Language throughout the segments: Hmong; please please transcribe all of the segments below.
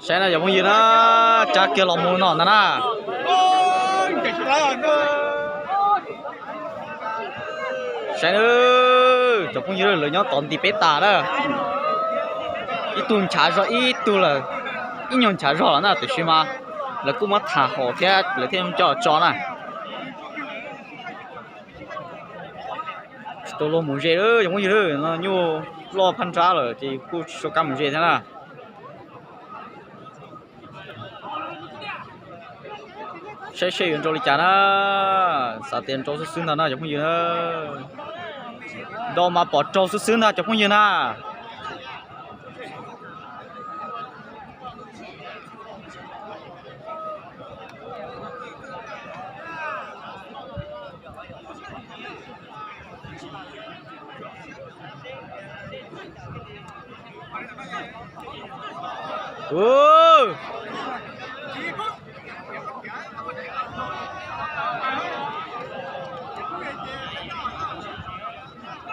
Saib na cov phooj ywg na, tsa kiag los mus no ntag na. Saib na, cov phooj ywg lawv nyob tod nti peb tas na. Ib tug nchav zog ib tug lawm, ib nyuag nchav zog lawm na, tiam sis mas lawv kuj muab tham hom thiab lawv thiaj coj tso na. Tsis tau luag mus ze, cov phooj ywg, no nyuj loj phab nrab lawm ces kuj tsis tshua kam mus ze thiab na. Saib seb yuav nrau li cas na. Xav tias nrau xwb xwb ntag na cov phooj ywg na. Nrau mas pom raug xwb xwb ntag cov phooj ywg na.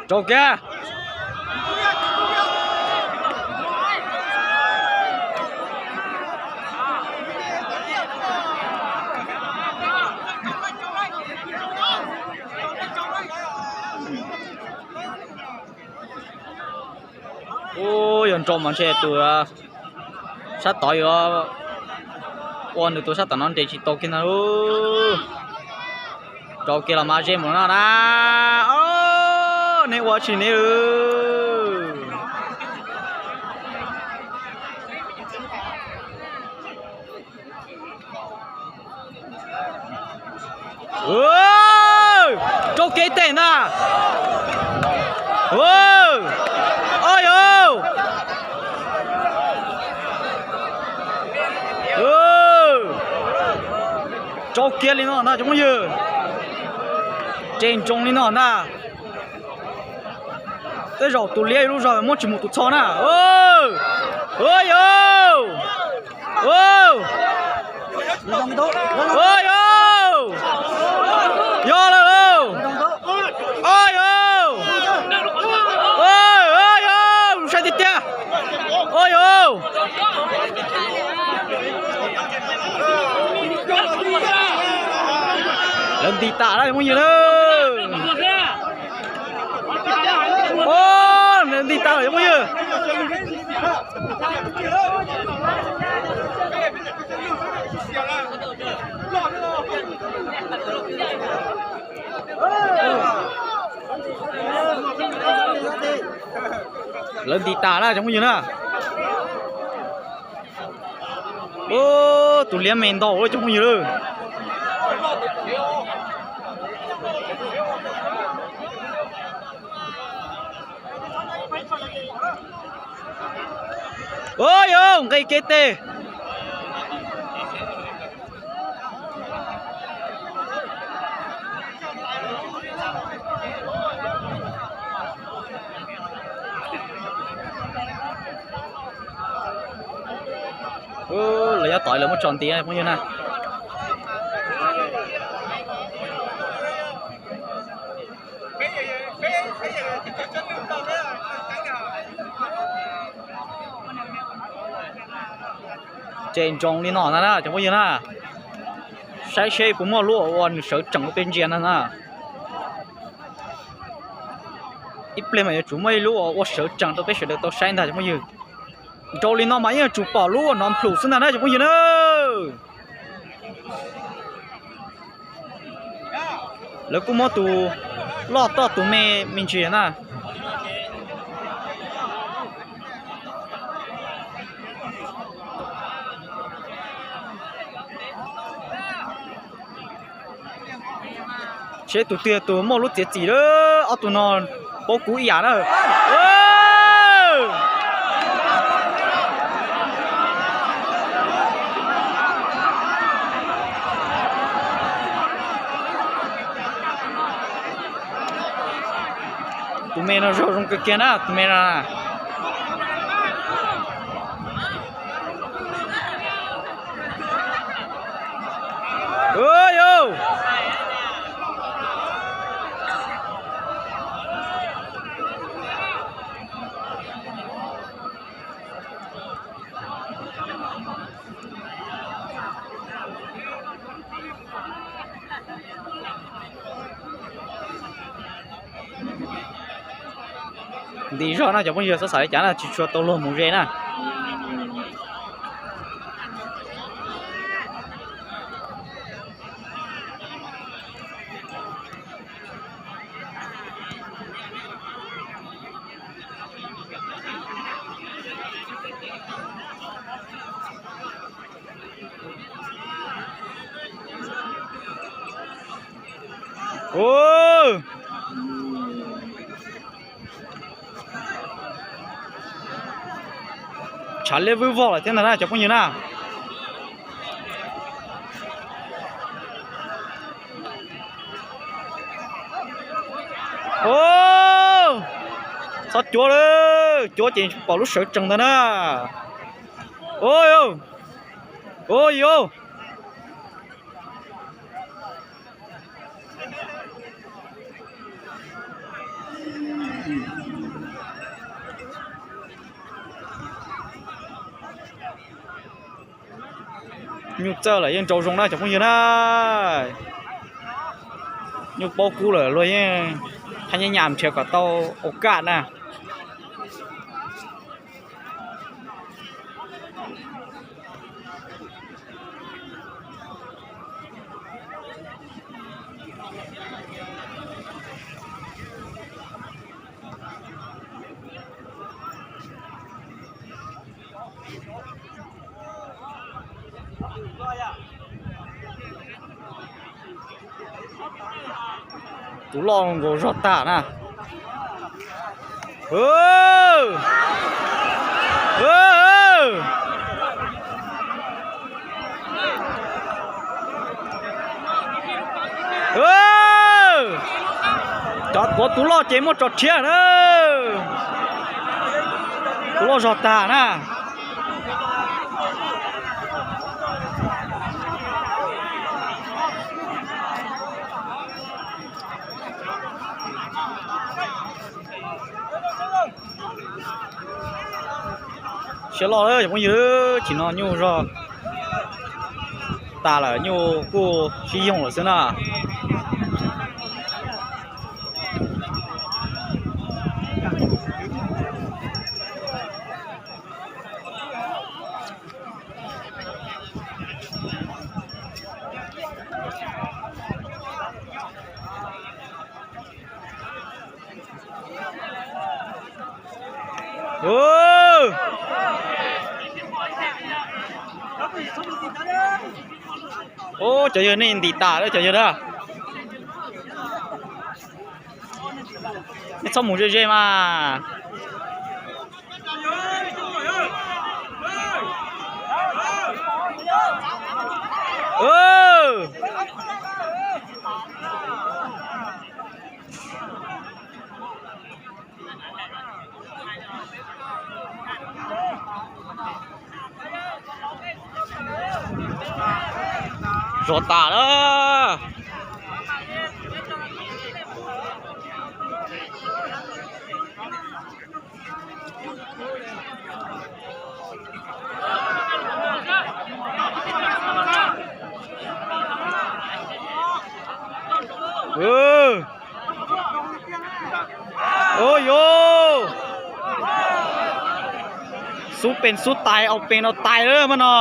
Rau kiag. Ub, yog nrau mas ntshe tus sab tod yuav ua nws tus sab tom no nres tsis tau kiag ntag. Rau kiag los mas ze mus no na. Neb ua tsis neb. Rau kiag ib teg ntag. Oj yau. Rau kiag li no ntag cov phooj ywg. Nres ntsoos li no ntag. Tej zaum tus liab lub zog muab tsis mus tus txho na. Oj yau. Oj yau. Yog lawm lauj. Oj yau. Oj yau, saib tiag tiag. Oj yau. Lawv nti tas lawm cov phooj ywg na. Lawv nti tas lawm cov phooj ywg. Lawv nti tas na cov phooj ywg na. Tus liab me ntau cov phooj ywg lawm. Oj yau, nqis kiag tes. Lawv nyob tod lawv muab tso nti phooj ywg na. Ces ntsoov li no ntag na cov phooj ywg na. Saib seb puas muaj lub ua nws sawv tsees rau peb ntsia ntag na. Ib pliag mas yuav tsum muaj ib lub ua sawv tsees rau peb sawv daws tau saib ntag cov phooj ywg. Nrau li no mas yeej yuav tsum pom lub ua nov nplum xwb ntag na cov phooj ywg na. Lawv kuj muab tus loj toj tus me me ntsis na. Seb tus twg tus muaj lub txiav txim lawm, ob tug no paub kub ib yam na. Tus me no zoo zoo kawg kiag na, tus me no. Nti zog na cov phooj ywg, xav xav li cas na tsis tshua tau luag mus ze na. Tshav liab vwb vog lawm thiab ntag na cov phooj ywg na. Txhob cuav lawm, cuav ces pom lub sawv tsees ntag na. Ua yuav Nyuj txawj lawm yeej nrau zoo na cov phooj ywg na. Nyuj paub kub lawm luag yeej haj nyab nyam nrhiav kom tau ua kaj na. Tus loj nkaus zog tag na. Cov tuav tus loj ces muaj tso rhiab na. Tus loj zog tag na. Siab loj lawm cov phooj ywg, chim no nyuj zog tas lawm, nyuj kuj sib yoog lawm xwb na. Cov yawg nej ntim tas lawm cov yawg na. Nej txhob mus ze ze mas. Zog tas lawm. Ua yuav xub pes xub tais, au pes no tais lawm mas no.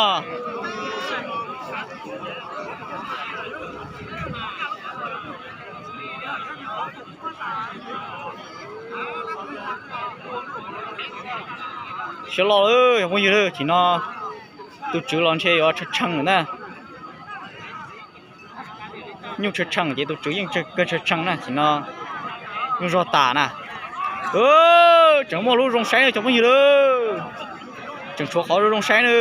Siab loj lawm phooj ywg, chim no tus tswv los ntshe yuav tshee tshee lawm na. Nyuj tshee tshee ces tus tswv yeej kawg tshee tshee na, chim no nyuj zog tas na. Tseem muaj lub zoo saib na cov phooj ywg, tseem tshuav qhov zoo saib na.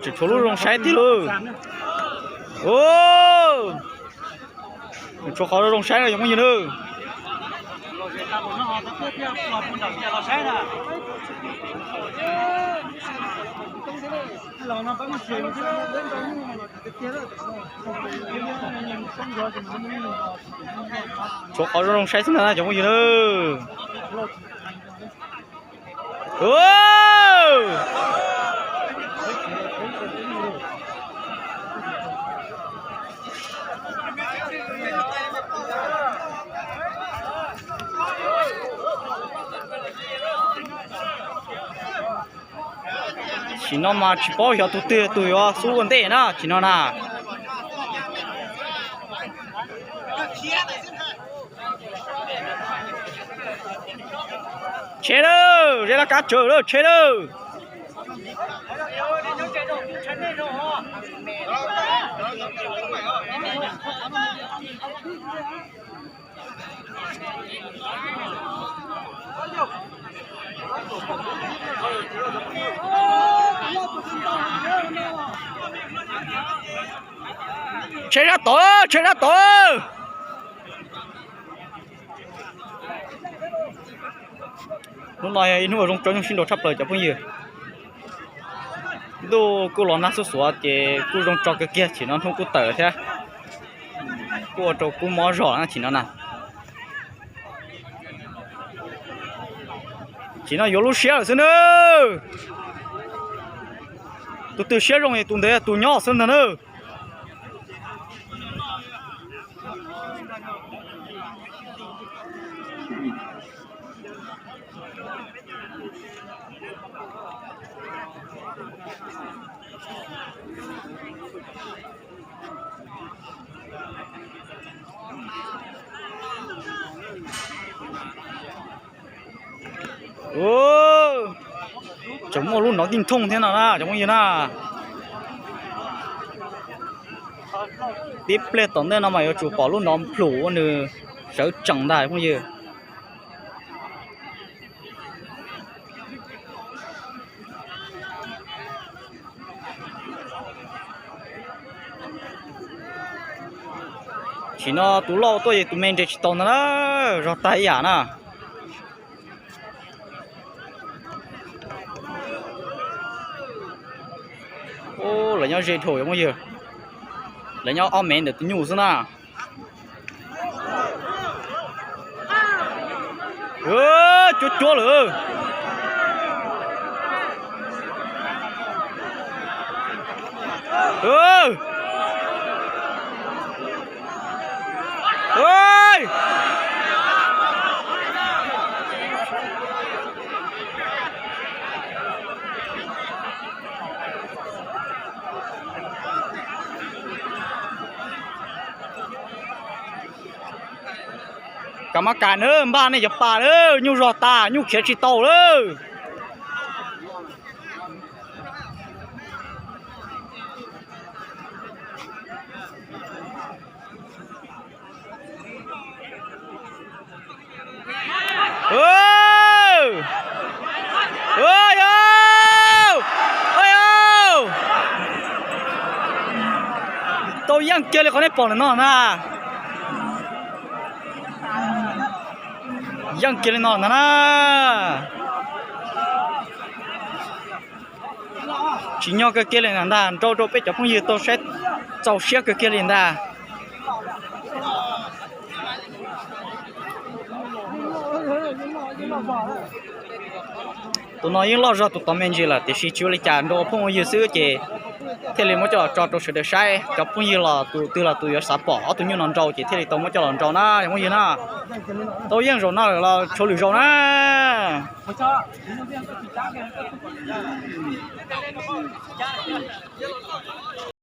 Tseem tshuav lub zoo saib tiag lauj. Tseem tshuav qhov zoo saib na cov phooj ywg na. Tshuav qhov zoo zoo saib xwb ntag na cov phooj ywg na. Sim no mas tsis paub xyov tus twg tus yuav xub ua ntej na, sim no na. Tsheb lawm, zeb laj kab tsawv lawm, tsheb lawm. Tsheb sab tod, tsheb sab tod. Hnub no yog ib hnub uas zoo coob sib nraus tshaj plaws cov phooj ywg. Ntuj kuj los nag xuj xuav ces kuj zoo tso kawg kiag, chim no hnub kuj tawm thiab, kuj ua rau kub mob zog na chim no na. Chim no yuav lub siab lawm xwb na. Tus twg siab zoo es tus ntawd tus nyob xwb ntag na. Tseem muaj lub nrov nti thooj thiab no na cov phooj ywg na. Tib pliag tom ntej no mas yuav tsum pom lub nrov nplhum ua nws sawv tsees ntag phooj ywg. Tsim no tus loj tuaj ces tus me nres tsis tau ntag na, zog tag ib yam na. Lawv nyob ze dhau cov phooj ywg, lawv nyob ob mev ntawm tus nyuj xwb na. Cuab cuab lawm. Kam mab kas na, npaj nej cov pas lawm, nyuj zog tas, nyuj khiav tsis tau lawm. Tau yeej kiag li qhov nej pom ntawm no na. Yeej kiag li no ntag na. Tsim nyog kawg kiag li ntag, nrau rau peb cov phooj ywg tau saib txaus siab kawg kiag li ntag. Tus no yeej loj zog tus tod me ntsis lawm tiam sis tsis ua li cas, nrau phooj ywg xwb ces thiaj li muab coj los tso rau sawv daws saib. Cov phooj ywg los tus twg los tus yuav xav pom ob tug nyuj no nrau ces thiaj li tau muab coj los nrau na cov phooj ywg na. Tau yeej zaum no lawm los tshuav lwm zaus na.